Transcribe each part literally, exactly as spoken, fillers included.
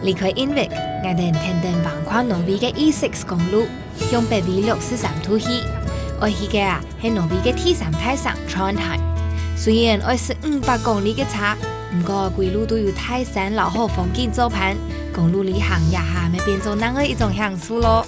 離開Innvik，𠊎兜跈等橫跨挪威个E six公路，向北緯六十三度去。愛去个啊，係挪威个第三大城Trondheim。雖然愛駛五百公里个車，毋過歸路都有大山摎好風景做伴，公路旅行這下乜變做另外一種享受咯。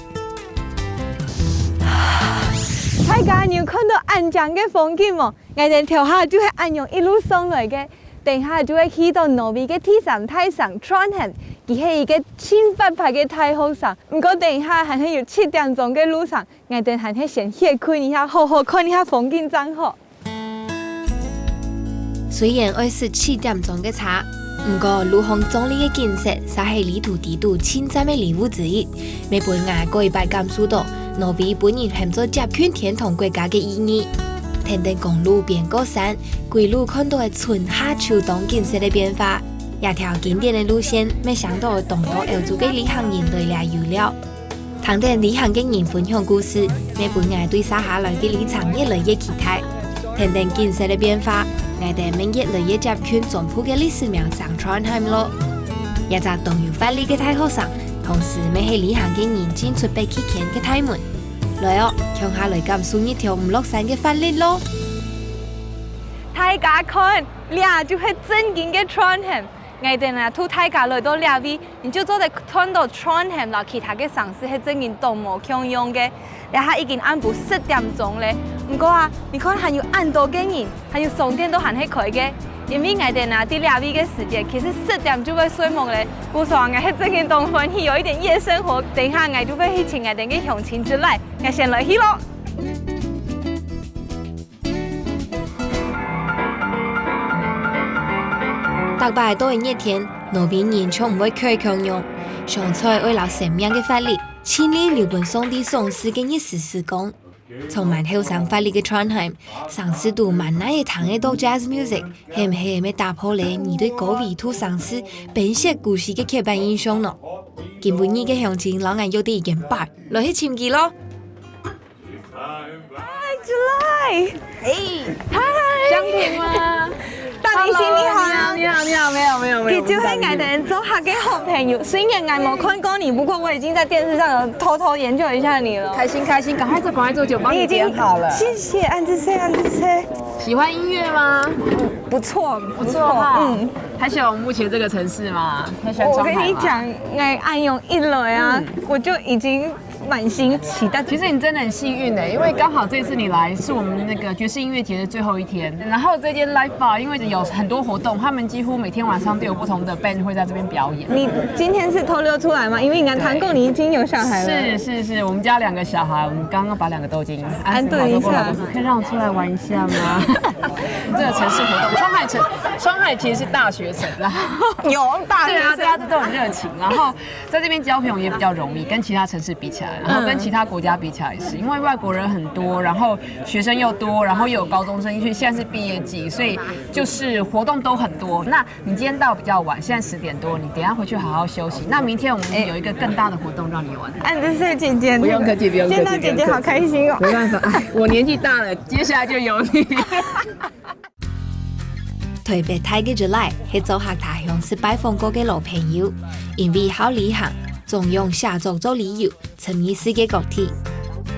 大家，你有看到恁靚个風景無？𠊎兜頭下就係恁樣一路上來个。 等下就會去到挪威个第三大城Trondheim，佢係一個盡活潑个大學城。毋過等下還係有七點鐘个路程，𠊎兜還係先歇睏一下，好好看一下風景正好。雖然愛駛七點鐘个車，毋過路項壯麗个景色，煞係旅途裡肚盡讚个禮物之一。 乜分𠊎過一擺感受到挪威分人喊做接近天堂國家个意義。跈等公路邊過山，歸路看到个春夏秋冬景色个變化。這條經典个路線，乜嚐到當多歐洲个旅行人來這遊尞。聽等旅行个人分享故事，乜分𠊎對接下來个旅程越來越期待。 跈等景色个變化，𠊎兜乜越來越接近中部个歷史名城Trondheim咯。這隻當有活力个大學城，同時乜係旅行个人進出北極圈个大門。來哦，共下來感受日頭毋落山个活力咯！大家看，這就係正經个Trondheim。𠊎兜啊，渡大家來到這位， 你就做得看到Trondheim摎其他个城市係正經當無共樣个。這下已經暗晡十點鐘了，毋過啊，你看還有恁多个人，還有商店都還係開个。因為𠊎兜啊，在這位个時節，其實十點就會睡目了。故所啊，𠊎係正經當歡喜，有一點夜生活。等一下𠊎就會去尋𠊎兜个鄉親之類，𠊎先來去咯。 逐擺到个熱天，挪威人像毋會缺共樣，想著愛摎生命个活力，盡力留分上帝賞賜个日時時光。充滿後生活力个Trondheim，城市肚滿哪仔聽得到jazz music，係毋係乜打破了你對高緯度城市冰雪故事个刻板印象呢？今晡日个鄉親摎𠊎約在一間bar，來去尋佢咯！ 嗨，July！嗨，香甜吗？大明星你好。你好，你好，没有，没有，没有。佢就係𠊎兜做客个好朋友，雖然𠊎無看過你，不過我已經在電視上有偷偷研究一下你了。開心，開心，趕快坐，趕快坐，酒幫你點好了。謝謝，恁仔細，恁仔細。喜歡音樂嗎？不錯，不錯哈。嗯，還喜歡我們目前這個城市嗎？還喜歡上海嗎？我跟你講，𠊎恁樣一來啊，我就已經 滿心期待。其實你真的很幸運欸，因為剛好這次你來是我們那個爵士音樂節的最後一天，然後這間live bar因為有很多活動，他們幾乎每天晚上都有不同的band會在這邊表演。你今天是偷溜出來嗎？因為你看糖果你已經有小孩了。是是是，我們家兩個小孩，我們剛剛把兩個都已經安頓一下。可以讓我出來玩一下嗎？這個城市活動，川海城，川海其實是大學城，然後有大學生。對啊，大家都很熱情，然後 在這邊交朋友也比較容易，跟其他城市比起來，然後跟其他國家比起來也是，因為外國人很多，然後學生又多，然後又有高中生，因為現在是畢業季，所以就是活動都很多。那你今天到比較晚，現在十點多，你等一下回去好好休息。那明天我們有一個更大的活動讓你玩。哎，這是姐姐，不用客氣，不用客氣，見到姐姐好開心哦。不用客氣。沒辦法，哎，我年紀大了，接下來就由你。 特別大个July係做客他鄉識拜訪過个老朋友，因為好旅行，總用寫作做理由，沉迷世界各地。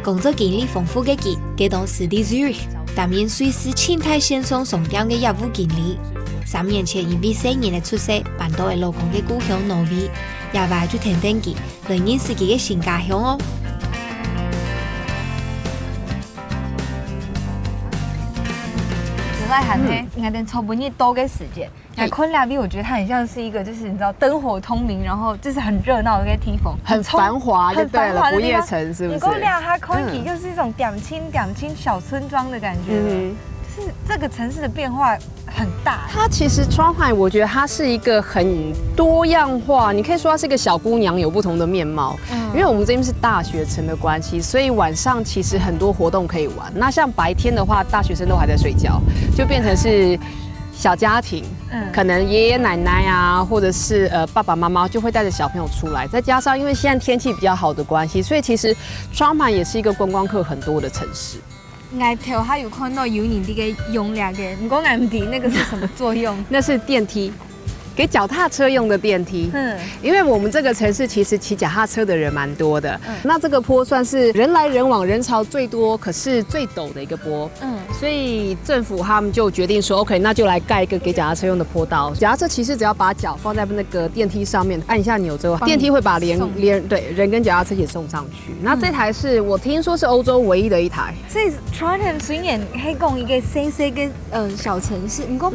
工作經歷豐富个佢，該當時在Zurich擔任瑞士盡大線上商店个業務經理。三年前因為細人个出世，搬到了老公个故鄉挪威，這擺就跈等佢來認識佢个新家鄉哦。 July還係，𠊎兜昨晡日到个時節，𠊎看這位，我覺得它很像是一個，就是你知道燈火通明，然後就是很熱鬧的一個地方，很繁華就對了，很繁華的地方。不夜城是不是？你講這下看起，嗯，又是一種恬靜恬靜小村莊的感覺了。嗯哼。就是這個城市的變化很大。它其實Trondheim，我覺得它是一個很多樣化，你可以說它是一個小姑娘有不同的面貌。嗯。因為我們這邊是大學城的關係，所以晚上其實很多活動可以玩。那像白天的話，大學生都還在睡覺，就變成是小家庭，嗯，可能爺爺奶奶啊，或者是，呃，爸爸媽媽就會帶著小朋友出來。再加上因為現在天氣比較好的關係，所以其實Trondheim也是一個觀光客很多的城市。 𠊎頭下有看到有人在該用這個，毋過𠊎毋知那個是什麼作用。那是電梯。给脚踏车用的电梯。嗯，因为我们这个城市其实骑脚踏车的人蛮多的，那这个坡算是人来人往、人潮最多，可是最陡的一个坡。嗯，所以政府他们就决定说，OK，那就来盖一个给脚踏车用的坡道。脚踏车骑士只要把脚放在那个电梯上面，按一下钮之后，电梯会把连连对人跟脚踏车一起送上去。那这台是我听说是欧洲唯一的一台。所以 Trondheim 虽然係講一个細細个嗯小城市，不过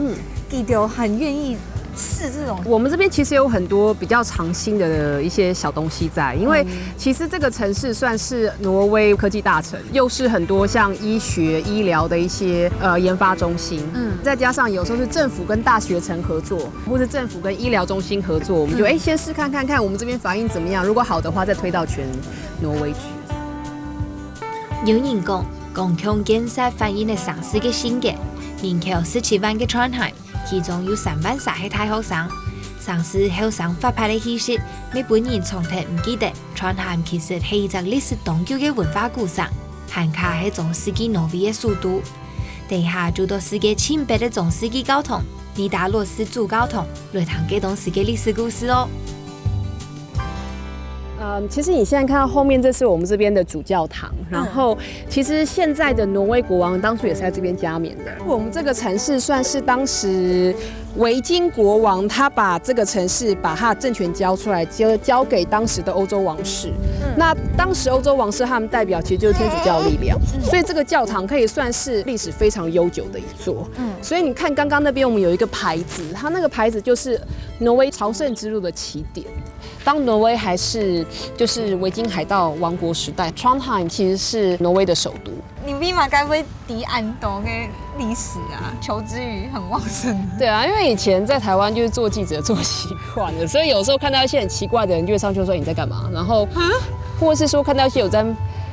佢就很愿意试这种。我们这边其实有很多比较尝新的一些小东西在，因为其实这个城市算是挪威科技大城，又是很多像医学、医疗的一些呃研发中心，嗯，再加上有时候是政府跟大学城合作，或是政府跟医疗中心合作，我们就哎先试看看看我们这边反应怎么样，如果好的话再推到全挪威去。有人讲，公共建设反映了城市个性格。人口十七万个 Trondheim，其中有三万三个大学生。城市后生活泼个气息，乜分人常常毋记得 Trondheim 其实係一只历史當久个文化古城，還較係中世纪挪威个首都。等下就到世界前北个中世纪教堂，尼达洛斯主教堂，來聽該當時个历史故事哦。嗯，其实你现在看到后面，这是我们这边的主教堂。然后，其实现在的挪威国王当初也是在这边加冕的。我们这个城市算是当时维京国王，他把这个城市把他的政权交出来，交交给当时的欧洲王室。那当时欧洲王室他们代表其实就是天主教的力量，所以这个教堂可以算是历史非常悠久的一座。所以你看刚刚那边我们有一个牌子，它那个牌子就是挪威朝圣之路的起点。当挪威还是就是维京海盗王国时代，Trondheim 其实是挪威的首都。你为嘛该会知恁多个历史啊？求知欲很旺盛。对啊，因为以前在台湾就是做记者做习惯了，所以有时候看到一些很奇怪的人，就会上去说你在干嘛，然后或者是说看到一些有在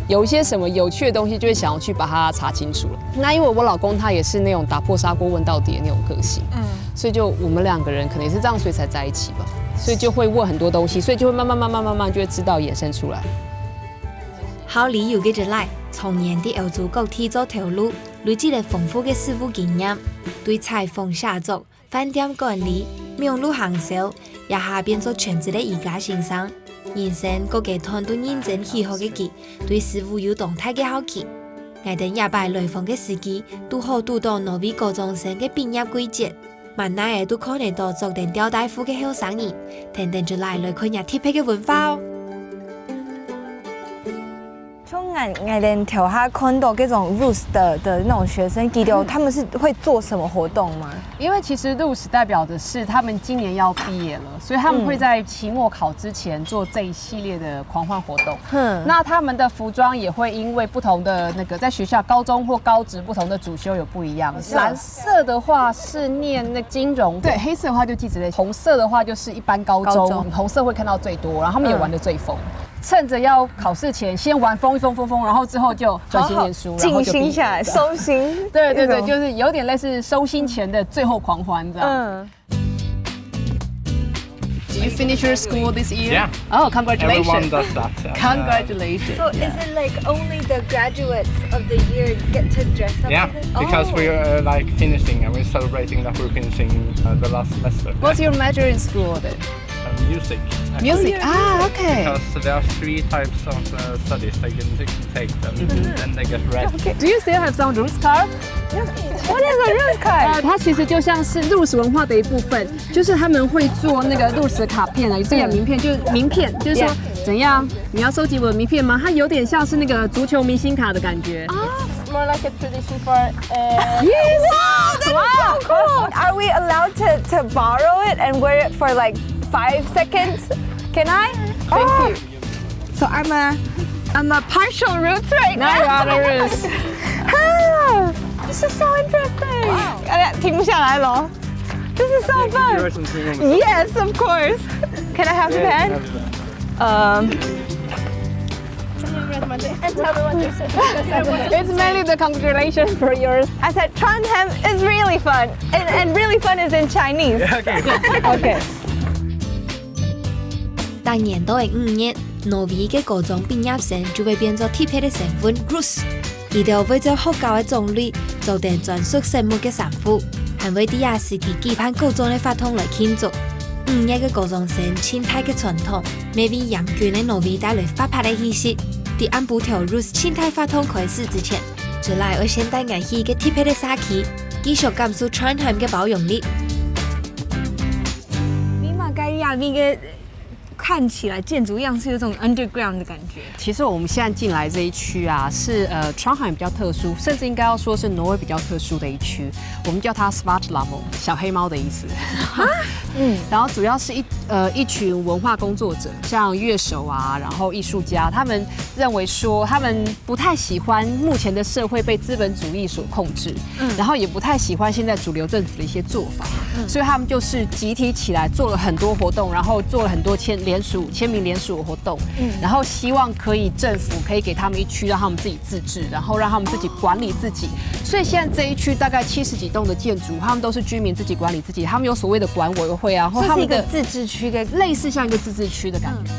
有一些什么有趣的东西，就会想要去把它查清楚了。那因为我老公他也是那种打破砂锅问到底的那种个性，嗯，所以就我们两个人可能也是这样，所以才在一起吧。所以就会问很多东西，所以就会慢慢慢慢慢慢就会知道衍生出来。好旅遊个人來，常年在歐洲各地做頭路，累積了豐富个實務經驗，對採訪、寫作、飯店管理、網路行銷，這下變做全職个瑜伽先生。人生各階段都認真起學个佢，對事務有當大个好奇。𠊎等這擺來訪个時機，堵好堵到挪威高中生个畢業季節，滿哪仔都看得到著等吊帶褲个後生人，跈等就來來看這特別个文化哦。像𠊎𠊎等頭下看到這種 Rus 的的那種學生，佢等他們是會做什麼活動嗎？因为其实 Rus 代表的是他们今年要毕业了，所以他们会在期末考之前做这一系列的狂欢活动。嗯，那他们的服装也会因为不同的那个在学校高中或高职不同的主修有不一样。蓝色的话是念那金融，对，黑色的话就记者类，红色的话就是一般高中，高中红色会看到最多，然后他们也玩的最疯。趁着要考试前，先玩疯一疯疯疯，然后之后就专心念书，然后就毕业静心下来，收心。对对对，那种就是有点类似收心前的最后狂欢这样。嗯。Did you finish your school this year? Yeah. Oh, congratulations. Everyone does that. And, uh, congratulations. So is it like only the graduates of the year get to dress up yeah, like this? Because oh. We are like finishing and we're celebrating that we're finishing uh, the last semester. What's your major in school then? Uh, music. Music. Oh, yeah, ah, music. Okay. Because there are three types of uh, studies they can take them, mm-hmm. Then they get red. Okay. Do you still have some Rus card? What is a Rus card? 呃，它其实就像是 Rus 文化的一部分，就是他们会做那个 Rus 卡片啊，这个名片就是名片，就是说 yeah. 怎样？你要收集我的名片吗？它有点像是那个足球明星卡的感觉。啊，more like a tradition for uh, yes. Wow, that is so cool. Are we allowed to to borrow it and wear it for like five seconds? Can I? Thank you. So I'm a I'm a partial Rus right now. Now you're on a Rus. Ah, this is so interesting. Wow. 哎呀，停不下来了。This is so fun. Yes, of course. Can I have the pen? Um, it's mainly the congratulations for yours. I said Trondheim is really fun, and, and really fun is in Chinese. Okay. Okay. 逐年到个五月，挪威个高中畢業生就會變做特別个身份 Rus。佢等會照學校个種類，著等專屬色目个衫褲，還會在這時期舉辦各種个活動來慶祝。五月个高中生盡大个傳統，乜為嚴峻个挪威帶來活潑个氣息。在暗晡頭Rus盡大活動開始之前，July愛先帶𠊎去一個特別个社區，繼續感受Trondheim个包容力。你嘛該呀，那個看起來建築樣式有種underground的感覺。其实我们现在进来这一区啊，是呃 Trondheim 比较特殊，甚至应该要说是挪威比较特殊的一区。我们叫它 Svartlamoen，小黑猫的意思。嗯，然后主要是一呃一群文化工作者，像乐手啊，然后艺术家，他们认为说他们不太喜欢目前的社会被资本主义所控制，嗯，然后也不太喜欢现在主流政府的一些做法，嗯，所以他们就是集体起来做了很多活动，然后做了很多签联署、签名联署的活动，嗯，然后希望可以政府可以给他们一区，让他们自己自治，然后让他们自己管理自己。所以现在这一区大概七十几栋的建筑，他们都是居民自己管理自己，他们有所谓的管委会啊，或他们的自治区的类似像一个自治区的感觉。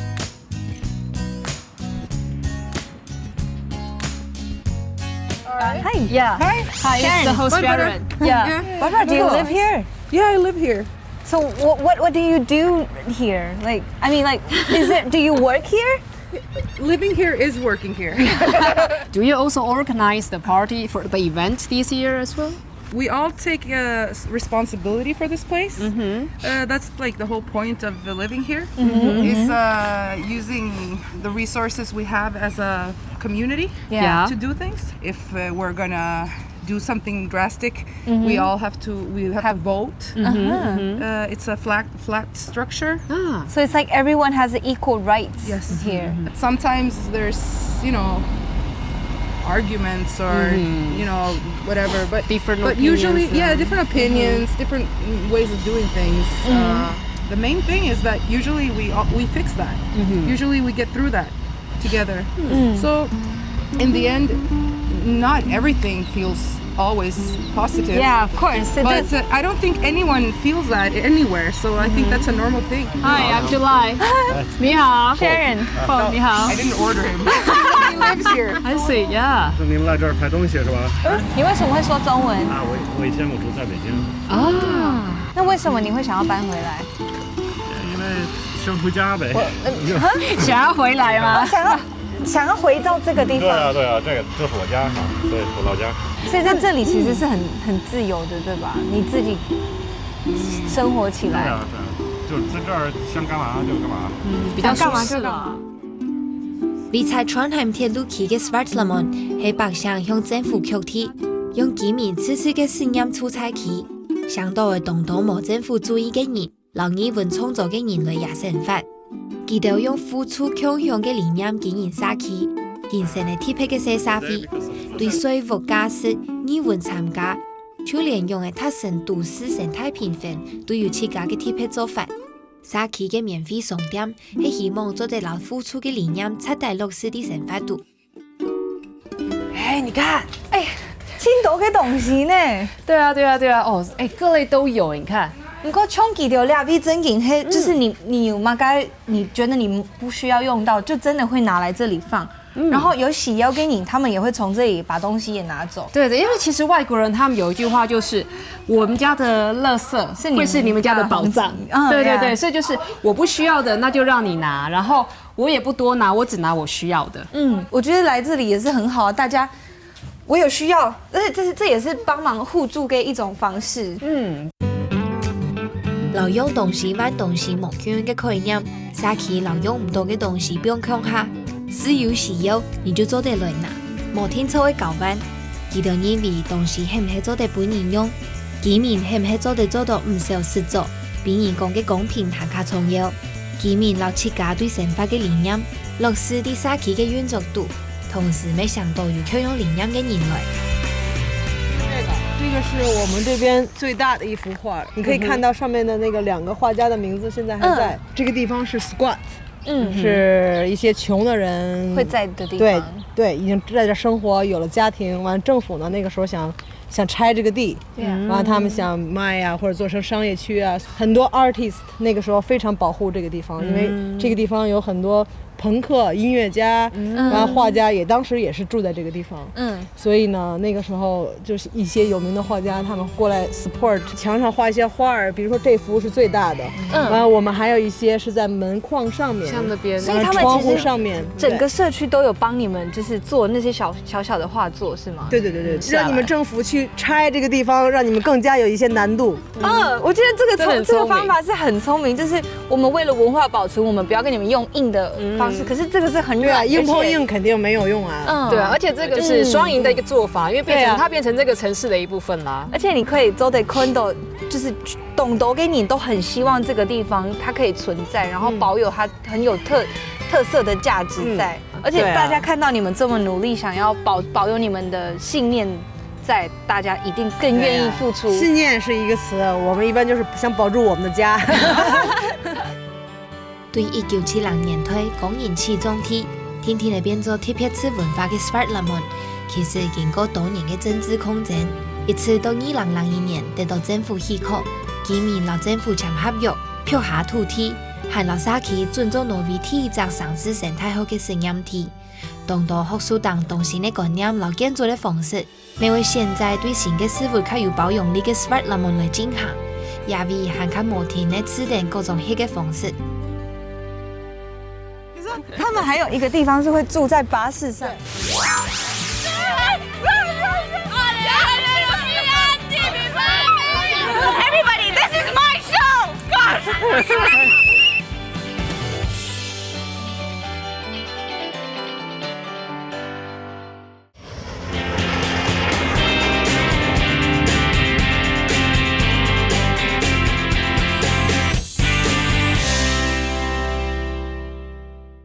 Hi. Yeah. Hi. Hi, it's the host Sharon. Yeah. Barbara, do you live here? Yeah, I live here. So what, what what do you do here? Like, I mean, like, is it? Do you work here? Living here is working here. Do you also organize the party for the event this year as well? We all take uh, s- responsibility for this place. Uh, that's like the whole point of the living here is uh, using the resources we have as a community Yeah. to do things. If uh, we're gonna do something drastic, we all have to we have, to vote. Uh, it's a flat flat structure. Ah. So it's like everyone has equal rights Yes. here. Sometimes there's you know arguments or you know whatever, but Different but usually opinions, yeah, yeah. Different opinions, different ways of doing things. Uh, the main thing is that usually we all- we fix that. Usually we get through that together. So in the end, not everything feels always positive. Yeah, of course. It But does. Uh, I don't think anyone feels that anywhere, so I think that's a normal thing. Hi, I'm July. 你好。 Sharon. 哦，你好 I。didn't order him. He lives here. I see, yeah. 是您来这儿拍东西是吧？你为什么会说中文？啊，我我以前我住在北京，啊，那为什么你会想要搬回来？因为想回家呗。想要回来吗？想要想要回到这个地方，对啊对啊，这个这是我家哈，对，我老家。所以在这里其实是很很自由的，对吧？你自己生活起来。对啊对啊，就在这儿想干嘛就干嘛。比较舒适了。位在Trondheim鐵路區个Svartlamoen係百姓向政府求地，用居民自治个實驗住宅區，上到會當多無政府注意个人，摎人文創作个人來這生活。佢兜用互助共享个理念經營社區，形成了特別个細社會，對稅務、價值、人文參加，就連用个達成都市生態平衡，都有自家个特別做法。 社區个免費商店係希望做得摎互助个理念徹底落實在生活肚。哎，你看，哎，盡多个東西呢。对啊，对啊，对啊，哦，哎，各类都有，你看，毋過像佢兜這位正經係，就是你你有麼个，你覺得你不需要用到，就真的會拿來這裡放。然後有需要个人，他們也會從這裡把東西也拿走。对的，因为其实外国人他们有一句话就是，我们家的垃圾是你们会是你们家的宝藏。家的宝藏嗯对对 yeah 对，所以就是我不需要的，那就让你拿，然后我也不多拿，我只拿我需要的。嗯，我觉得来这里也是很好啊，大家我有需要，而且这是这也是帮忙互助的一种方式。嗯，摎用東西換東西無共个概念，社區摎用毋到个東西放共下，係有需要你就做得來拿，無定著个交換。佢兜認為東西係毋係做得分人用，居民係毋係做得做到毋愁食晝，比人講个公平還較重要。 居民摎自家對生活个理念，落實在社區个運作肚，同時乜想到有共樣理念个人來。这个是我们这边最大的一幅画，你可以看到上面的那个两个画家的名字现在还在。这个地方是 squat，嗯，是一些穷的人会在的地对方。对，已经在这生活，有了家庭。完，政府呢那个时候想想拆这个地，完了他们想卖呀、或者做成商业区啊。很多 artist 那个时候非常保护这个地方，因为这个地方有很多朋克、音乐家，然后画家也当时也是住在这个地方。嗯，所以呢，那个时候就是一些有名的画家，他们过来 support，墙上画一些画儿，比如说这幅是最大的。嗯然后我们还有一些是在门框上面，像那边所以他们然后窗其实户上面，整个社区都有帮你们，就是做那些小小小的画作，是吗？对对对对对，让你们政府去拆这个地方，让你们更加有一些难度。嗯，我觉得这个真的很聪这个聪明方法是很聪明，就是我们为了文化保存，我们不要跟你们用硬的方式，可是这个是很对啊，软，硬碰而且。硬肯定没有用啊。嗯，对啊，而且这个是双赢的一个做法，因为变对啊成它变成这个城市的一部分啦。而且你可以做得看到，就是懂得给你都很希望这个地方它可以存在，然后保有它很有特、特色的价值在。而且对啊大家看到你们这么努力，想要保保有你们的信念在，大家一定更愿意付出。信念是一个词，我们一般就是想保住我们的家。對一九七零年代工人起重機，定定仔變做特別次文化个Zwartlamoen，其實經過多年个政治抗爭，一直到二零零一年得到政府許可，居民摎政府簽合約，批下土地，還摎社區準做挪威第一隻城市生態學个實驗地。當多學術等創新个觀念摎建築个方式， 乜為現在對新个事物較有包容力个Zwartlamoen來進行，也為還較無定个次等各種核个方式。他们还有一个地方是会住在巴士上。Everybody, this is my show. God.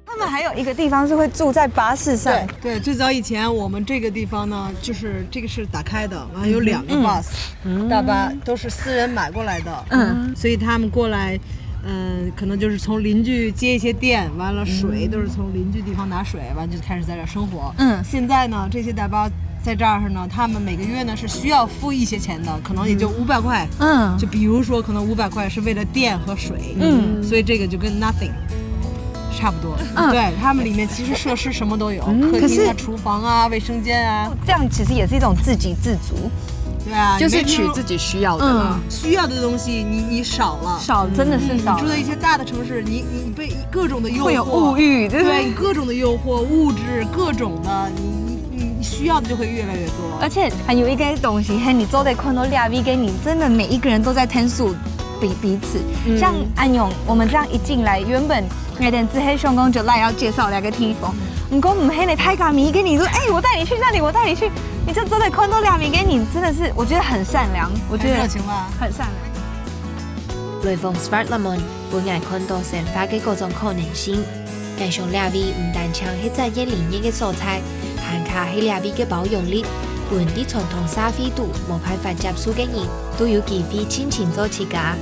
他们还有一个地方是会住在巴士上。对对，最早以前我们这个地方呢，就是这个是打开的，完了有两个 bus，、大巴都是私人买过来的，嗯，所以他们过来，嗯，可能就是从邻居接一些电，完了水都是从邻居地方拿水，完了就开始在这儿生活。嗯现在呢，这些大巴在这儿呢，他们每个月呢是需要付一些钱的，可能也就五百块，嗯就比如说可能五百块是为了电和水，嗯所以这个就跟 nothing 差不多。嗯对，他们里面其实设施什么都有，客厅啊、可是厨房啊、卫生间啊，这样其实也是一种自给自足。对啊，就是你没听说取自己需要的啦。需要的东西你你少了。少真的是少你住在一些大的城市，你你被各种的诱惑，会有物欲，对不对？对各种的诱惑，物质各种的，你你你需要的就会越来越多。而且还有一个东西，嘿，你坐在看到两位，跟你真的每一个人都在 thank you 彼彼此。像安永，我们这样一进来，原本有点自黑熊公就来要介绍两个地方，你跟我们黑的泰卡米跟你说，哎、我带你去那里，我带你去，你就坐在看到两位，跟你真的是，我觉得很善良，我觉得很热情吧？很善良。來訪Zwartlamoen，分𠊎看到生活个各種可能性。𠊎想這位毋單淨係展現理念个所在，還較係這位个包容力，分在傳統社會肚無辦法接受个人，都有機會盡情做自家。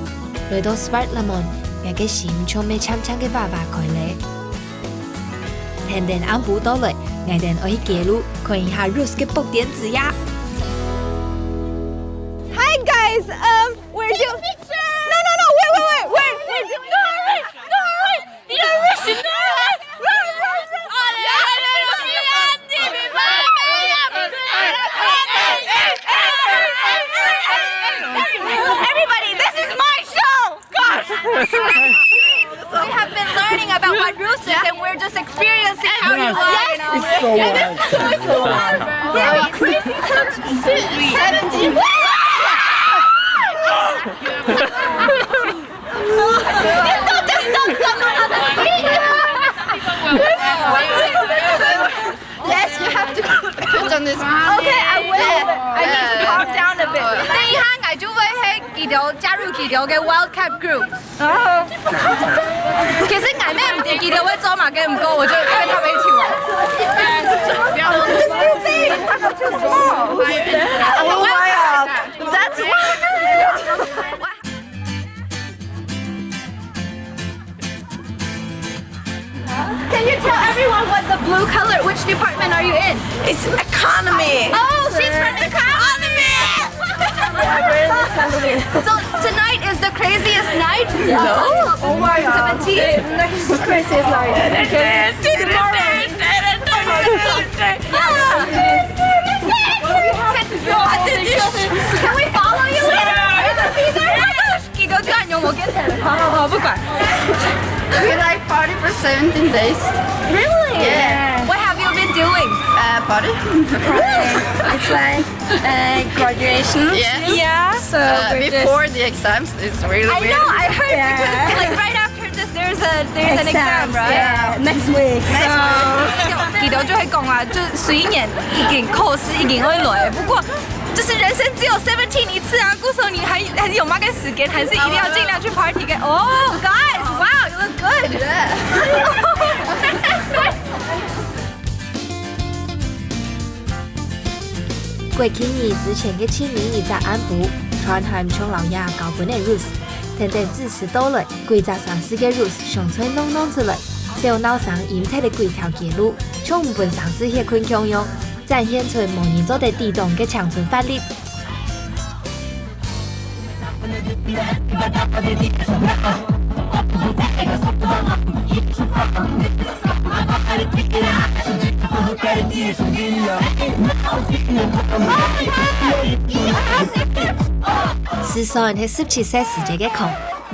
來到Zwartlamoen，𠊎个心像乜漸漸个哇哇開咧。天頂暗晡到來，𠊎等愛去街路看一下Roos个北點子呀。 Hi guys, um, we're doing. No, no, no, wait, wait, wait, wait, wait. No, wait, no, wait. Everybody, this is my show. God. We have been learning about what Roos is, and we're just experiencing how you are. Yes. It's so wild. It's so wild. Seventeen. Yes, you have to. Okay, I will. I need to calm down a bit. 等一下，𠊎就會係佢兜加入佢兜个Wildcat Group。其實𠊎乜毋知佢兜會做麼个，毋過我就跟他們一起玩。That's why. Can you tell everyone what the blue color, which department are you in? It's economy. Oh, she's from economy! So tonight is the craziest night? No. Oh my Seventeen. Next quiz is like, okay, tomorrow. Can we follow you later? Are you gonna be there? 結果就係用我跟前。好好好，不管。 We like party for seventeen days. Really? Yeah. What have you been doing? Uh, party. It's like uh, graduation. Yeah. Yeah. So Uh, with this- before the exams, it's really I weird. know. I heard Yeah. because like right after this, there's a there's an exam, Exams, right? Yeah, next week. So 記得就係講啊，就雖然已經考試已經愛來，不過就是人生只有 seventeen 一次啊，故所你還還有麼个時間，還是一定要盡量去 party 个。Oh, guys, wow, you look good. 國慶日之前个清明一隻暗晡，Trondheim像老爺交分个Ruth，等等子時到來，幾隻城市个Ruth相賽弄弄出來，小鬧聲淹忒了幾條街路，像毋分城市歇睏共樣，展現出無人做得抵擋个青春活力。 時常係十七歲時節个空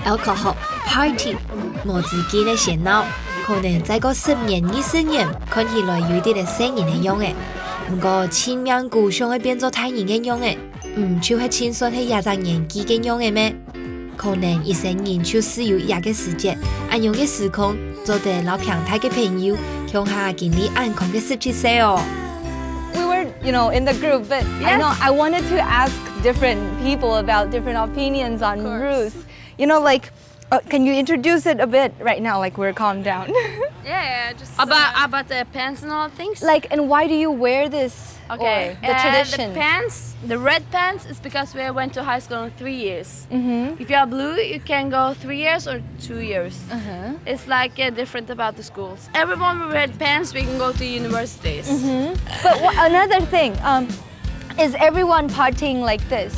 ，alcohol、party、無止境个喧鬧，可能再過十年、二十年，看起來有一滴个細人个樣仔。毋過，盡命牯想愛變做大人个樣仔，毋就係盡算係這隻年紀个樣仔咩？可能一生人就只有這个時節，恁樣个時空，做得摎平大个朋友，共下經歷恁空个十七歲哦。 We were, you know, in the group, but I know I wanted to ask different people about different opinions on Ruth. You know, like, uh, can you introduce it a bit right now? Like, we're calm down. Yeah, yeah, just about about the pants and all things. Like, and why do you wear this? Okay, Or the uh, tradition. The pants, the red pants is because we went to high school in three years. Mm-hmm. If you are blue, you can go three years or two years. Uh-huh. It's like uh, different about the schools. Everyone with red pants, we can go to universities. But wha- another thing, um, is everyone partying like this?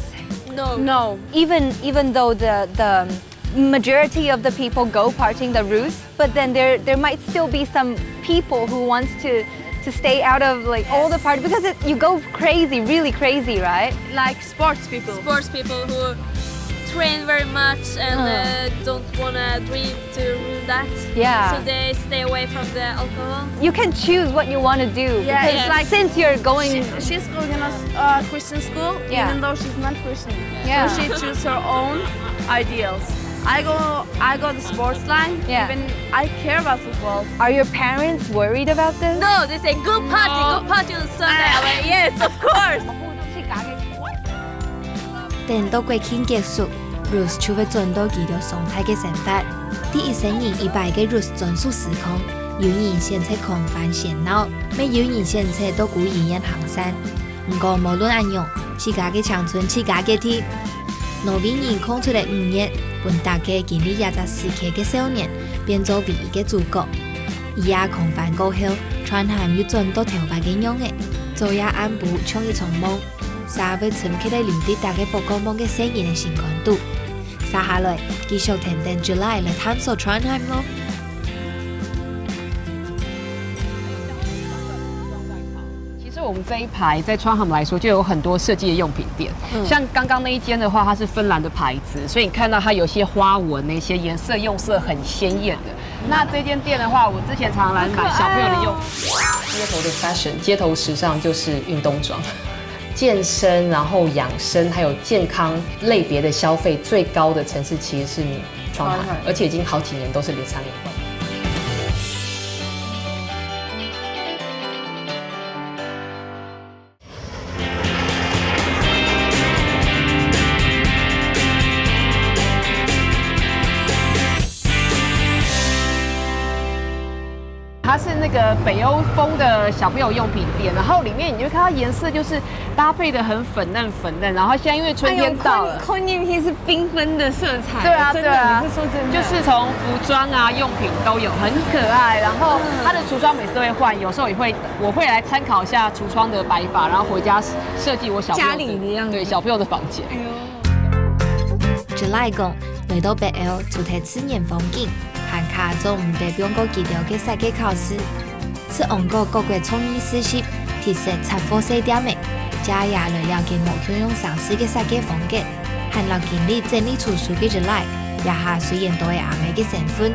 No. No. Even even though the the majority of the people go partying the Ruth, but then there there might still be some people who wants to to stay out of like all the party because it, you go crazy, really crazy, right? Like sports people. Sports people who train very much and uh, don't wanna drink to ruin that. Yeah. So they stay away from the alcohol. You can choose what you want to do Yeah, because yeah. Like- since you're going She, she's going in a uh, Christian school, Yeah. even though she's not Christian. Yeah. So she chooses her own ideals. I go, I go the sports line. Yeah. Even I care about football. Are your parents worried about this? No, they say go party, go party on Sunday. I'm like, yes, of course. 等到國慶結束，Ruth就會轉到佢兜常態个生活。在一生人一擺个Ruth專屬時光，有人選擇狂歡喧鬧，乜有人選擇到孤兒院行山。毋過無論恁樣，自家个青春自家決定。挪威人空出个五月，分逐个經歷這隻時期个少年，變做唯一个主角。一夜狂歡過後，Trondheim又轉到頭擺个樣仔。昨夜暗晡像一場夢，沙會深刻个留在逐个發過夢个細人个心肝肚。續下來，繼續跈等July來探索Trondheim咯。 其实我们这一排在 Trondheim 来说，就有很多设计的用品店。像刚刚那一间的话，它是芬兰的牌子，所以你看到它有些花纹，那些颜色用色很鲜艳的。那这间店的话，我之前常常来买小朋友的用。街头的 fashion，街头时尚就是运动装。健身，然后养生，还有健康类别的消费最高的城市其实是Trondheim，而且已经好几年都是零三零。 它是那个北欧风的小朋友用品店，然后里面你就看到颜色就是搭配的很粉嫩粉嫩，然后现在因为春天到了。哎呦，Connie，Connie，你是缤纷的色彩。对啊，真的，对啊，你是说真的。就是从服装啊、用品都有，很可爱。然后它的橱窗每次都会换，有时候也会，我会来参考一下橱窗的摆法，然后回家设计我小朋友家里的样子对小朋友的房间。哎呦。 July講，來到北歐，除忒自然風景，下做毋得放過佢兜个設計考試。係往過各國創意市集，特色雜貨細店仔，這也來了解無共樣城市个設計風格，還摎經歷整理圖書个日來。這下雖然都係阿姆个身份，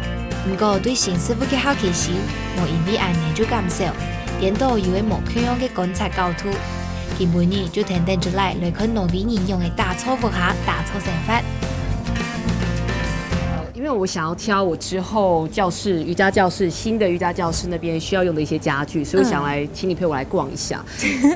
毋過對新事物个好奇心，無因為恁呢就減少，顛倒有个無共樣个觀察角度。今晡日就跈等日來來看挪威人仰仔打造屋下，打造生活。因為我想要挑我之後教室瑜伽教室新的瑜伽教室那邊需要用的一些家具，所以我想來請你陪我來逛一下。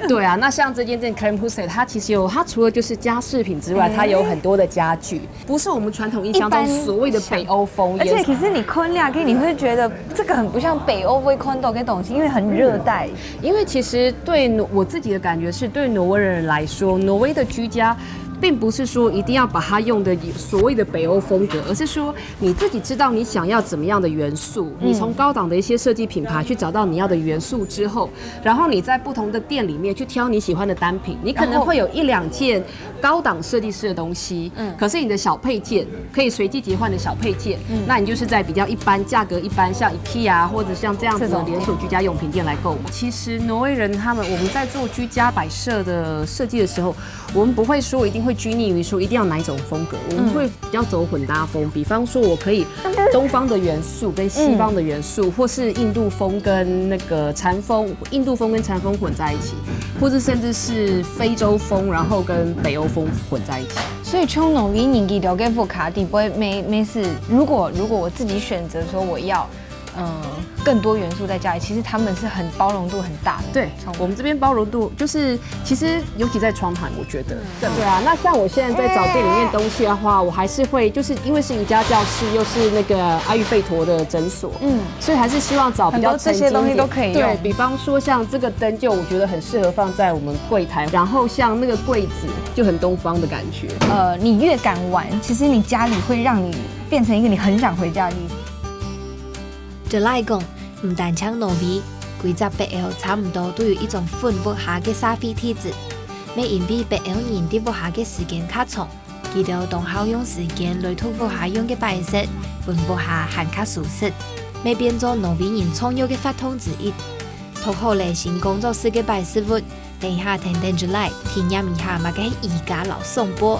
对啊，那像這間店 Klemmhuset，它其實有它除了就是家飾品之外，它有很多的家具，不是我們傳統印象中所謂的北歐風，而且其實你看下去，你會覺得這個很不像北歐會看到的東西，因為很熱帶。因為其實對挪我自己的感覺是，對挪威人來說，挪威的居家並不是說一定要把它用的所謂的北歐風格，而是說你自己知道你想要怎麼樣的元素，你從高檔的一些設計品牌去找到你要的元素之後，然後你在不同的店裡面去挑你喜歡的單品，你可能會有一兩件高檔設計師的東西，嗯，可是你的小配件可以隨季節換的小配件，嗯，那你就是在比較一般價格一般，像 IKEA 或者像這樣子的連鎖居家用品店來購買。其實挪威人他們我們在做居家擺設的設計的時候，我們不會說一定會拘泥於說一定要哪一種風格，我們會比較走混搭風。比方說，我可以東方的元素跟西方的元素，或是印度風跟那個禪風，印度風跟禪風混在一起，或是甚至是非洲風，然後跟北歐風混在一起。所以像挪威人佢兜个屋下底背，每每次如果如果我自己選擇說我要，嗯，更多元素在家裡，其實他們是很包容度很大的。對，我們這邊包容度就是，其實尤其在窗台，我覺得，對啊。那像我現在在找店裡面東西的話，我還是會就是因為是瑜伽教室，又是那個阿育吠陀的診所，嗯，所以還是希望找比較很多這些東西都可以用。對，比方說像這個燈，就我覺得很適合放在我們櫃台，然後像那個櫃子就很東方的感覺。呃，你越敢玩，其實你家裡會讓你變成一個你很想回家的地方。就來講，毋單淨挪威，規隻北歐差毋多都有一種分屋下个社會體制。乜因為北歐人在屋下个時間較長，佢兜當好用時間來同屋下樣个擺設，分屋下還較舒適，乜變做挪威人創業个活動之一。擇好了新工作室个擺設物，等一下跈等就來體驗一下麼个係瑜伽摎散步。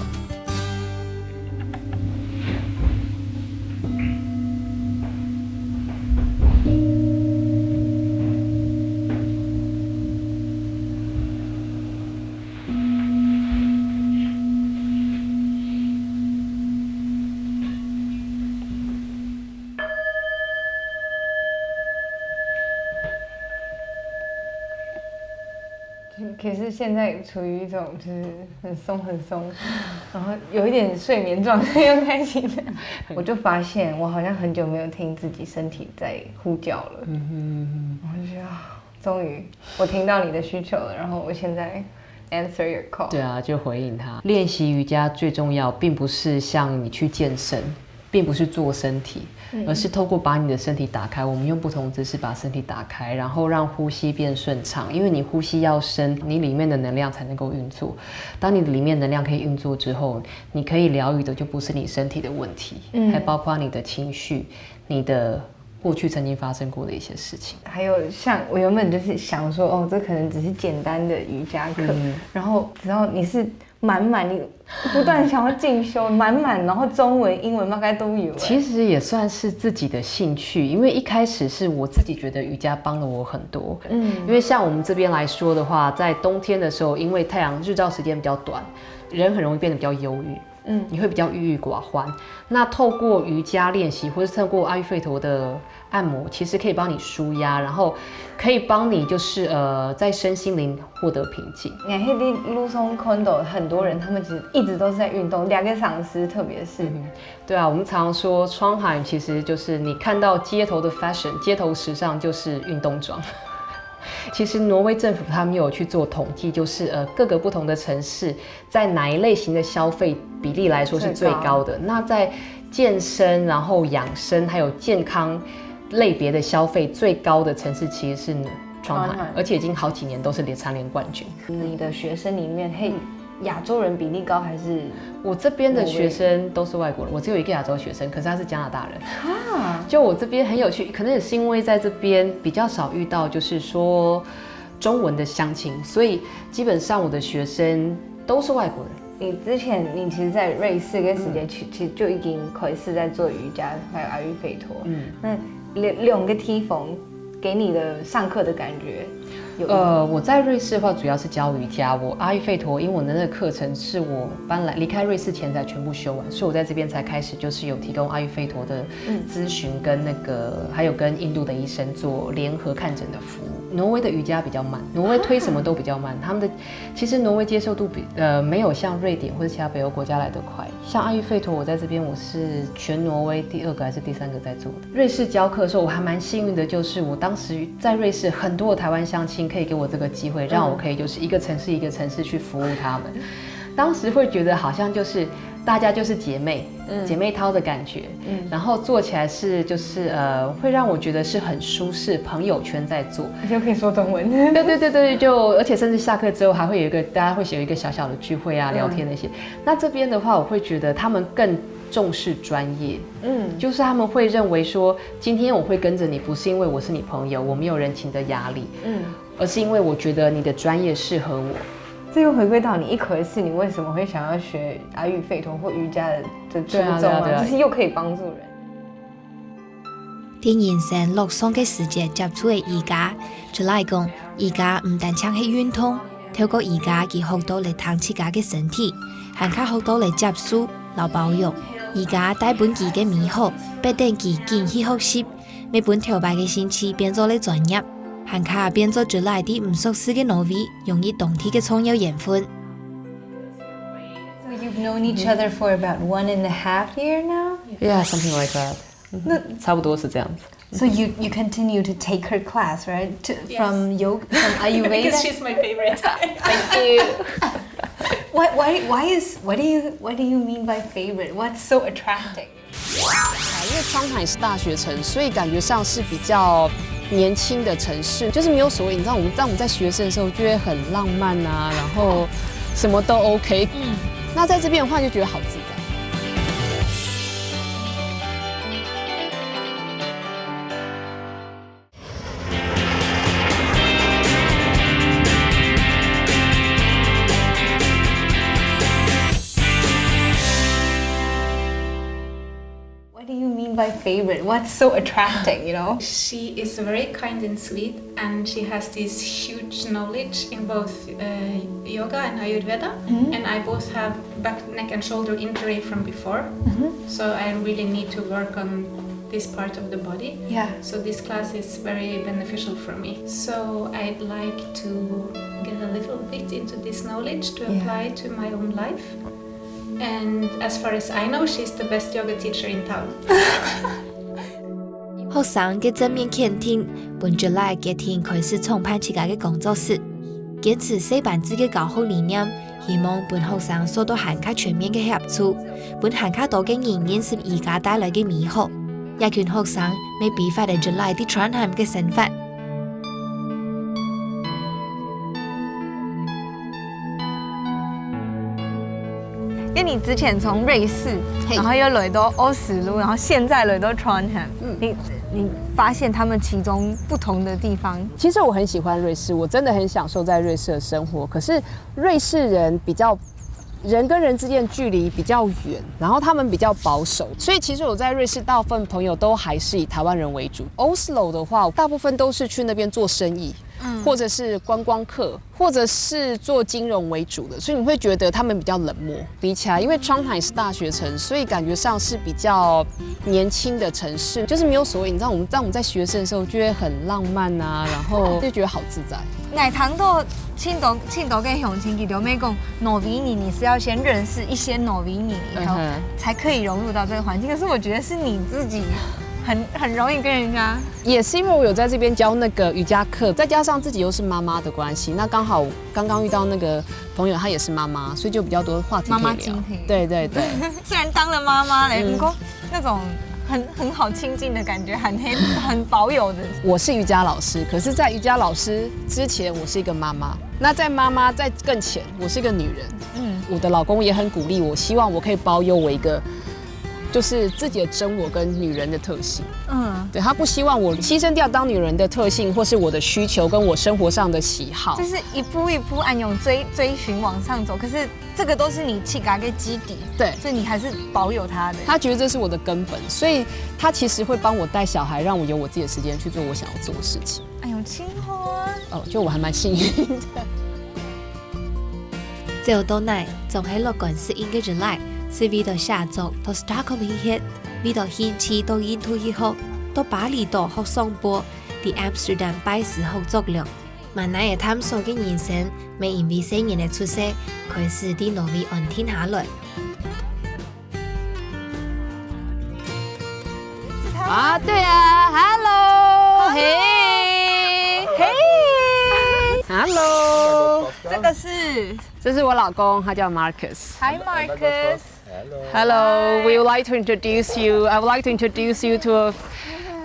可是現在處於一種就是很鬆很鬆，然後有一點睡眠狀態又開始，我就發現我好像很久沒有聽自己身體在呼叫了。嗯哼，我就覺得啊，終於我聽到你的需求了，然後我現在 answer your call。對啊，就回應他。練習瑜伽最重要，並不是像你去健身，並不是做身體，而是透過把你的身體打開。我們用不同姿勢把身體打開，然後讓呼吸變順暢。因為你呼吸要深，你裡面的能量才能夠運作。當你的裡面能量可以運作之後，你可以療癒的就不是你身體的問題，嗯，還包括你的情緒、你的過去曾經發生過的一些事情。還有像我原本就是想說，哦，這可能只是簡單的瑜伽課，嗯，然後只要你是滿滿，你不斷想要進修，滿滿，然後中文、英文大概都有。其實也算是自己的興趣，因為一開始是我自己覺得瑜伽幫了我很多。嗯，因為像我們這邊來說的話，在冬天的時候，因為太陽日照時間比較短，人很容易變得比較憂鬱。 嗯，你會比較鬱鬱寡歡。那透過瑜伽練習，或是透過阿育吠陀的按摩，其實可以幫你舒壓，然後可以幫你就是呃在身心靈獲得平靜。你看，你路上看到很多人，他們其實一直都是在運動，兩個小時特別是。對啊，我們常常說，Trondheim其實就是你看到街頭的fashion，街頭時尚就是運動裝。其實挪威政府他們有去做統計，就是呃各個不同的城市在哪一類型的消費比例來說是最高的。那在健身、然後養生還有健康類別的消費最高的城市其實是 Trondheim，而且已經好幾年都是連蟬聯冠軍。你的學生裡面，嘿，亚洲人比例高还是？我这边的学生都是外国人，我只有一个亚洲学生，可是他是加拿大人。啊，就我这边很有趣，可能也是因为在这边比较少遇到，就是说中文的相亲，所以基本上我的学生都是外国人。你之前你其实，在瑞士跟时间其其实就已经开始在做瑜伽，还有阿育吠陀。嗯，那两两个地方给你的上课的感觉有？呃，我在瑞士的话，主要是教瑜伽。我阿育吠陀，因为我的那个课程是我搬来离开瑞士前才全部修完，所以我在这边才开始就是有提供阿育吠陀的嗯咨询，跟那个还有跟印度的医生做联合看诊的服务。挪威的瑜伽比较慢，挪威推什么都比较慢，他们的其实挪威接受度比呃没有像瑞典或者其他北欧国家来得快。像阿育吠陀，我在这边我是全挪威第二个还是第三个在做的。瑞士教课的时候，我还蛮幸运的，就是我当时在瑞士很多的台湾乡亲可以给我这个机会，让我可以就是一个城市一个城市去服务他们。当时会觉得好像就是大家就是姐妹，嗯姐妹淘的感觉，嗯然后做起来是就是呃，会让我觉得是很舒适，朋友圈在做。你就可以说中文。对对对对，就而且甚至下课之后还会有一个大家会有一个小小的聚会啊，嗯聊天那些。那这边的话，我会觉得他们更重视专业，嗯就是他们会认为说，今天我会跟着你，不是因为我是你朋友，我没有人情的压力，嗯，而是因为我觉得你的专业适合我。这又回归到你一开始你为什么会想要学阿育吠陀或瑜伽的的初衷啊，对啊对啊对啊就是又可以帮助人。在人生路上个时节接触个瑜伽，出来讲，瑜伽毋單淨係運動，透過瑜伽佢學到了聽自家个身體，還較學到了接受摎包容。瑜伽帶分佢个美好，逼等佢緊去學習，乜分頭擺个興趣變做了專業，還較變做出來在毋熟識个挪威，容易當地个重要緣分。 So you've known each other for about one and a half year now. Yeah, something like that. 那差不多是这样子。 So you you continue to take her class, right? To, Yes. From yoga, from Ayurveda. Because she's my favorite. Thank you. Why why why is what do you what do you mean by favorite? What's so attracting? 因为 Trondheim 是大学城，所以感觉上是比较年轻的城市，就是没有所谓。你知道，我们当我们在学生的时候，就会很浪漫啊，然后什么都 OK。嗯，那在这边的话，就觉得好自在。 What do you mean by favorite? What's so attracting? You know. She is very kind and sweet, and she has this huge knowledge in both uh, yoga and Ayurveda. And I both have back, neck, and shoulder injury from before, so I really need to work on this part of the body. Yeah. So this class is very beneficial for me. So I'd like to get a little bit into this knowledge to Yeah. apply to my own life. And as far as I know, she's the best yoga teacher in town. 學生个正面肯定，分July決定開始創辦自家个工作室，堅持細班制个教學理念，希望分學生受到還較全面个協助，分還較多个人認識瑜伽帶來个美好。這群學生乜比發了July在Trondheim个生活。 因为你之前从瑞士，然后又来到奥斯陆，然后现在来到 Trondheim，嗯，你你发现他们其中不同的地方？其实我很喜欢瑞士，我真的很享受在瑞士的生活。可是瑞士人比较，人跟人之间距离比较远，然后他们比较保守，所以其实我在瑞士大部分朋友都还是以台湾人为主。Oslo 的话，大部分都是去那边做生意，或者是观光客，或者是做金融为主的，所以你会觉得他们比较冷漠。比起来，因为 Trondheim 是大学城，所以感觉上是比较年轻的城市，就是没有所谓。你知道，我们当我们在学生的时候，就会很浪漫啊，然后就觉得好自在。那谈到青岛，青岛跟雄青，你都没讲挪威人，你是要先认识一些挪威人以后，嗯哼才可以融入到这个环境。可是我觉得是你自己很很容易跟人家也是因为我有在这边教那个瑜伽课，再加上自己又是妈妈的关系，那刚好刚刚遇到那个朋友，她也是妈妈，所以就比较多话题可以聊。妈妈经可以对对对，虽然当了妈妈嘞，不过那种很很好亲近的感觉，很很很保有的。我是瑜伽老师，可是，在瑜伽老师之前，我是一个妈妈。那在妈妈在更前，我是一个女人。嗯，我的老公也很鼓励我，希望我可以保有我一个就是自己的真我跟女人的特性。嗯，对，他不希望我牺牲掉当女人的特性，或是我的需求跟我生活上的喜好。就是一步一步按样追追寻往上走，可是这个都是你自家的基底，对，所以你还是保有它的。他觉得这是我的根本，所以他其实会帮我带小孩，让我有我自己的时间去做我想要做的事情。哎呦，真好啊！哦，就我还蛮幸运的。走到哪，總係樂觀適應个人來，係為到寫作到 Stockholm 去歇，為到興趣到印度去學，到巴厘島學上坡，在 Amsterdam 拜師學作量。滿哪个探索个人生，乜因為細人个出世，開始在挪威安定下來。啊，对啊，Hello，嘿，嘿，Hello，这个是这是我老公，他叫 Marcus。 Hi Marcus。 Hello, we would like to introduce you. I would like to introduce you to a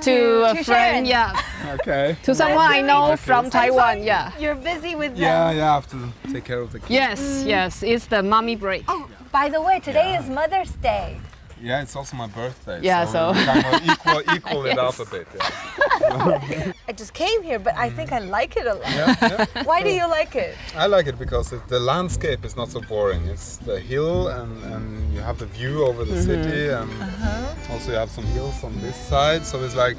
to a To friend, Sharon. Yeah, Okay. to someone I know from Taiwan. Yeah. You're busy with Yeah, them. yeah, I have to take care of the kids. Yes, yes. It's the mommy break. Oh, by the way, today is Mother's Day. Yeah, it's also my birthday. Yeah, so, so- we kind of equal, equal it up a bit. Yeah. I just came here, but I think I like it a lot. Yeah, yeah. Why do you like it? I like it because it, the landscape is not so boring. It's the hill, and, and you have the view over the city, and also you have some hills on this side. So it's like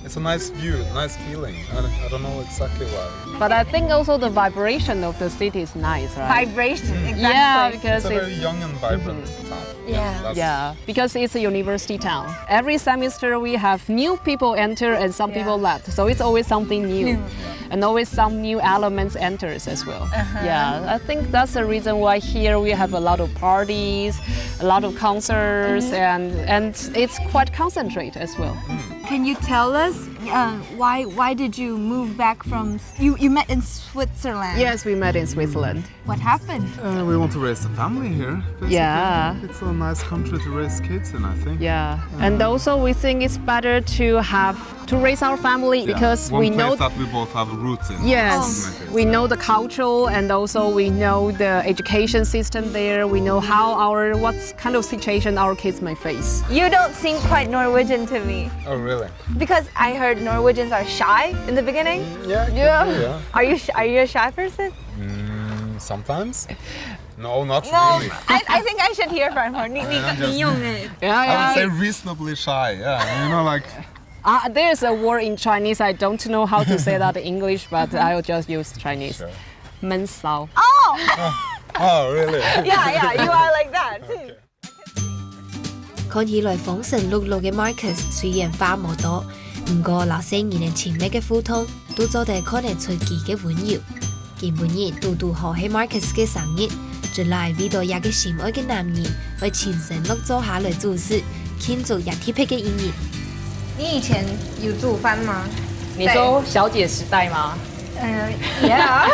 it's a nice view, nice feeling. I, I don't know exactly why. But I think also the vibration of the city is nice, right? Vibration, exactly. Yeah, because It's a very it's young and vibrant town. Yeah. That's- Yeah, because it's a university town. Every semester we have new people enter and some people left. So it's always something new. And always some new elements enters as well. Yeah, I think that's the reason why here we have a lot of parties, a lot of concerts, and and it's quite concentrated as well. Can you tell us uh, why why did you move back from you you met in Switzerland? Yes, we met in Switzerland. What happened? Uh, we want to raise the family here. Basically. Yeah. It's a nice country to raise kids in, I think. Yeah, and also we think it's better to have to raise our family Yeah, because one we place know that we both have roots in. Yes, Something like this, we yeah. know the culture and also we know the education system there. We know how our what kind of situation our kids may face. You don't seem quite Norwegian to me Oh, really? because I heard Norwegians are shy in the beginning. Yeah. Could Yeah. Be, yeah. Are you sh- are you a shy person? Mm, sometimes. No, not No, really. I, I think I should hear from her. 你你你用哎。 Yeah, I would yeah. say reasonably shy. Yeah. You know, like. Uh, there's a word in Chinese. I don't know how to say that in English, but I'll just use Chinese. Sure. 闷骚. Oh, Oh, really? yeah, yeah, you are like that. 看起來風神碌碌个 Marcus 雖然話無多，毋過摎細人仔親密个互動，都做得看得出佢个溫柔。今晡日堵堵好係 Marcus 个生日，轉來為到這个心愛个男人，會親身落灶下來煮食，慶祝這特別个一日。你以前有煮饭吗？你说小姐时代吗？嗯，Yeah。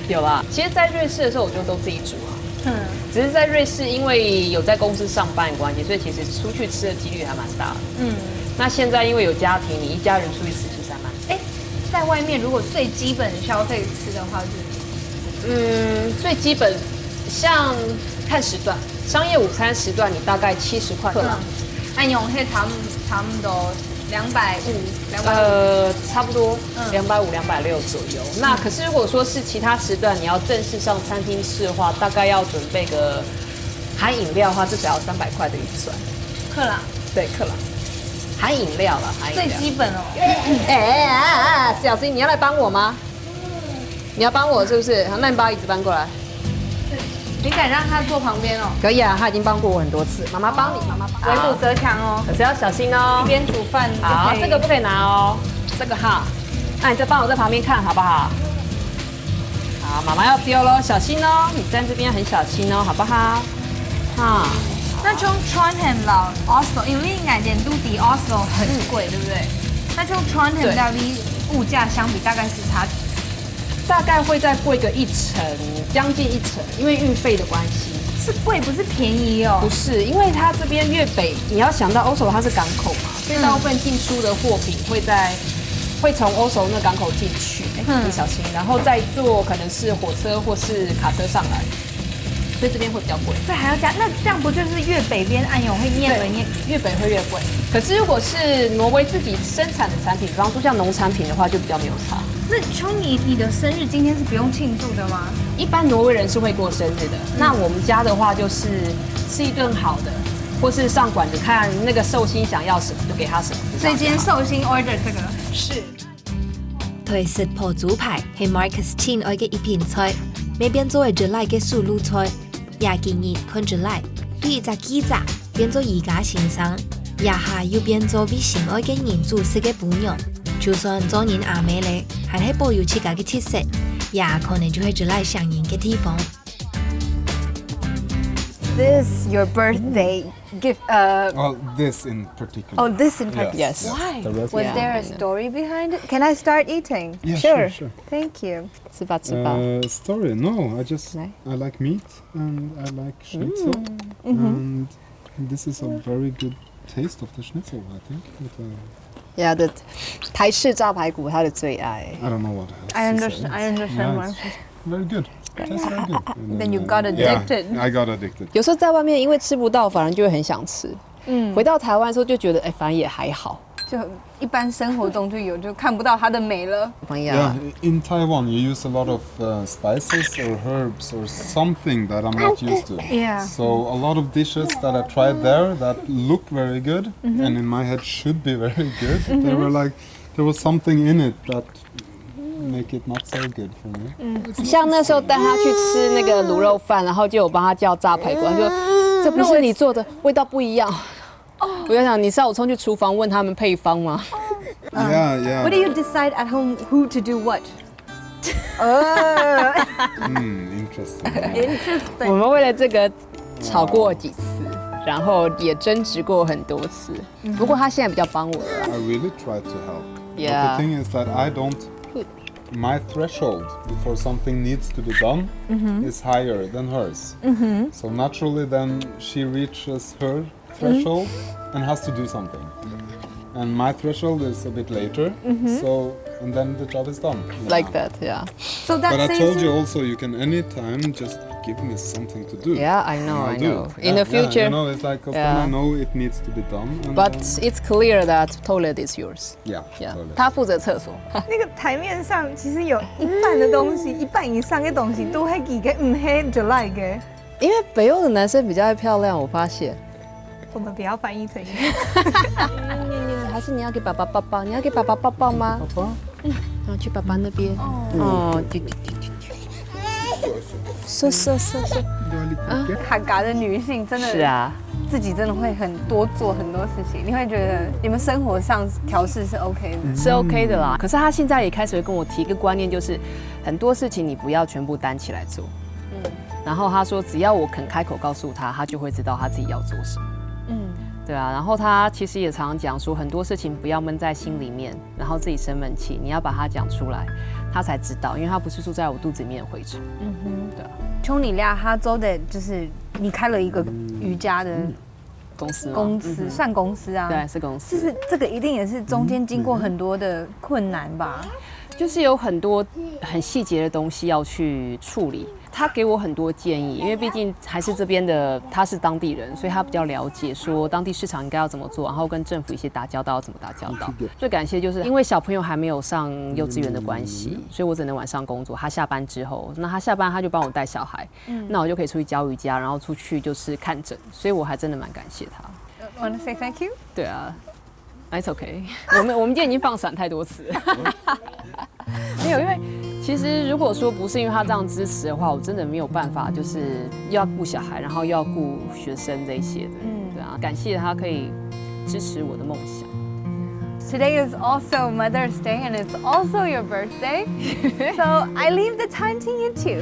有啦，其实，在瑞士的时候，我就都自己煮啊。嗯，只是在瑞士，因为有在公司上班的关系，所以其实出去吃的几率还蛮大的。嗯，那现在因为有家庭，你一家人出去吃，其实还蛮哎，在外面如果最基本的消费吃的话是，嗯，最基本像看时段，商业午餐时段你大概七十块克啦。哎，用迄差不差不多两百五，两百五。呃，差不多嗯两百五、两百六左右。那可是如果说是其他时段你要正式上餐厅吃的话，大概要准备个含饮料的话，至少要三百块的预算。克啦，对，克啦，含饮料啦，含饮料。最基本哦。哎哎哎哎，小新，你要来帮我吗？你要帮我是不是？好，那你把椅子搬过来。你敢让他坐旁边哦？可以啊，他已经帮过我很多次。妈妈帮你，妈妈帮你。为虎则强哦。可是要小心哦一。边煮饭，好，就可以这个不可以拿哦，这个哈。那你再帮我在旁边看好不好？好，妈妈要丢喽，小心哦，你站这边很小心哦，好不好？啊，那从 Trondheim 到 Oslo，因为雅典都比 Oslo 很贵，对不对？那从 Trondheim 对到你物价相比，大概是差几？大概会再贵个一成，将近一成，因为运费的关系。贵不是便宜哦。不是，因为它这边越北，你要想到 Oslo 它是港口嘛，所以大部分进出的货品会在会从 Oslo 那港口进去，哎，很小心，然后再坐可能是火车或是卡车上来，所以这边会比较贵。这还要加，那这样不就是越北边按钮会念了念？越北会越贵。可是如果是挪威自己生产的产品，比方说像农产品的话，就比较没有差。那秋你你的生日今天是不用庆祝的吗？一般挪威人是会过生日的，那我们家的话就是吃一顿好的，或是上馆子看那个寿星想要什么就给他什么。所以今天寿星 order 这个。是台式烰豬排係 Marcus 親愛个一品菜，乜變做係July个手路菜。也今日看July，對一隻記者變做瑜伽先生，這下又變做為心愛个人煮食个餔娘。就算做人阿姆咧，還係保有自家个特色，這可能就係July想人个地方。 This your birthday gift? Uh, Oh, this in particular. Oh, this in particular. Yes. Why? The rest Was is there a story behind it? Can I start eating? Yeah, Sure. sure, sure. Thank you. 吃吧，吃吧。 Uh, story? No, I just Right. I like meat and I like schnitzel, and this is a very good taste of the schnitzel. I think. With, uh, Yeah，the 台式炸排骨他的最爱。 I don't know what else. I to understand. say. I understand Yeah, why. it's very good. Tastes very good. And Then you uh, got yeah, addicted. I got addicted. 有时候在外面因为吃不到，反而就会很想吃。嗯，回到台湾的时候就觉得，哎，反正也还好。就一般生活中就有，就看不到它的美了。哎 Yeah, 呀， in Taiwan you use a lot of uh, spices or herbs or something that I'm not used to. Yeah. So a lot of dishes that I tried there that look very good and in my head should be very good, they were like there was something in it that make it not so good for me. 像那时候带他去吃那个卤肉饭，然后就有帮他叫炸排骨，他说这不是你做的，味道不一样。我在想，你是要我冲去厨房问他们配方吗？ Yeah, yeah. What do you decide at home who to do what? Uh, Hmm, interesting. 我们为了这个吵过几次，然后也争执过很多次。不过他现在比较帮我了啦。 I really try to help. But Yeah. the thing is that I don't. My threshold before something needs to be done is higher than hers. So naturally, then she reaches her threshold and has to do something. And my threshold is a bit later, so and then the job is done. Like that, yeah. so that But I says told you also, you can anytime just give me something to do. Yeah, I know, And I'll I do know. it. In the Yeah, yeah, future. You know, it's like 'cause Yeah. then I know it needs to be done. And But then- it's clear that toilet is yours. yeah, Yeah， totally. 他负责厕所。那个台面上其实有一半的东西，一半以上的东西都还给个嗯嘿就来个。因为北欧的男生比较爱漂亮，我发现。我们不要翻译成英文。还是你要给爸爸抱抱？你要给爸爸抱抱吗？爸爸？然后去爸爸那边。哦，对对对对对。So so so so。哈嘎的女性真的是啊，自己真的会很多做很多事情，你会觉得你们生活上调试是 OK 的。是 OK 的啦。可是他现在也开始会跟我提一个观念，就是很多事情你不要全部担起来做。嗯，然后他说，只要我肯开口告诉他，他就会知道他自己要做什么。嗯，对啊。然后他其实也常常讲说，很多事情不要闷在心里面，然后自己生闷气，你要把它讲出来，他才知道，因为他不是住在我肚子里面的蛔虫。嗯哼，对啊。冲你俩他做的就是你开了一个瑜伽的公司吗公司，算公司啊。对，是公司。就是这个一定也是中间经过很多的困难吧？就是有很多很细节的东西要去处理。他给我很多建议，因为毕竟还是这边的，他是当地人，所以他比较了解说当地市场应该要怎么做，然后跟政府一些打交道要怎么打交道。最感谢就是因为小朋友还没有上幼稚园的关系，所以我只能晚上工作。他下班之后，那他下班他就帮我带小孩，那我就可以出去教瑜伽，然后出去就是看诊，所以我还真的蛮感谢他。 Want to say thank you? 对啊，It's OK。我们我们今天已经放闪太多次了。没有，因为其实如果说不是因为他这样支持的话，我真的没有办法，就是又要顾小孩，然后又要顾学生这一些的。嗯，对啊，感谢他可以支持我的梦想。 Today is also Mother's Day and it's also your birthday. So I leave the time to you two.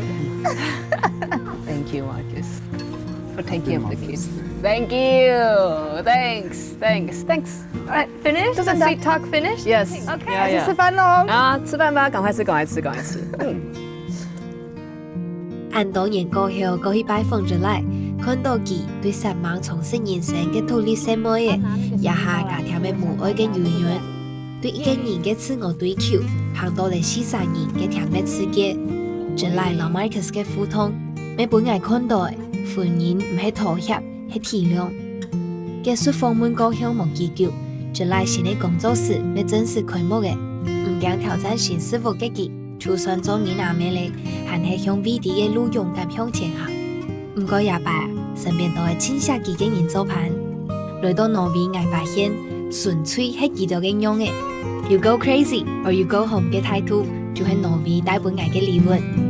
Thank you, Marcus, for taking care of the kids. Thank you. Thanks. Thanks. Thanks. All right, finish? The sweet talk finished? Yes. OK， Yeah, 还是 yeah. 吃饭喽。啊，吃饭吧，赶快吃，赶快吃，赶快吃。嗯。恁多年過後，過去拜訪July，看到佢對煞猛充實人生个獨立細妹仔，這下加添了母愛个油潤，對一個人个自我追求，行到了四儕人个甜蜜世界。July摎Marcus个互動，乜分𠊎看到了婚姻毋係妥協，係體諒。結束訪問過後無幾久，July新个工作室乜正式開幕了。毋驚挑戰新事物个佢，就算做人阿姆了，還係向未知个路勇敢向前行。 毋過這擺，身邊都係盡惜佢个人做伴。來到挪威，𠊎發現，純粹係佢兜个樣仔。You go crazy or you go home个態度，就係挪威帶分𠊎个禮物。